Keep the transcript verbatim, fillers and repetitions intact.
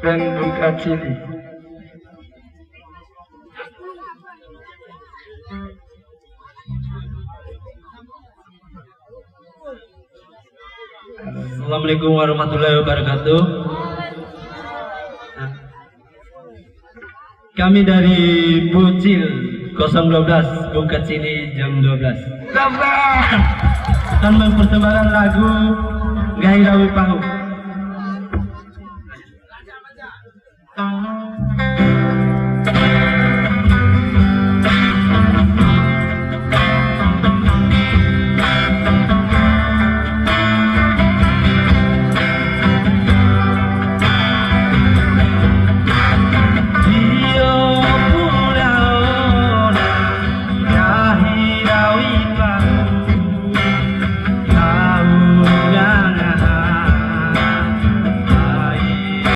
dan Bungka Cili. Assalamualaikum warahmatullahi wabarakatuh. Kami dari Bucil kosong dua belas, Bungka Cili jam dua belas. Akan mempersembahkan lagu Nggahi Rawi Pahu.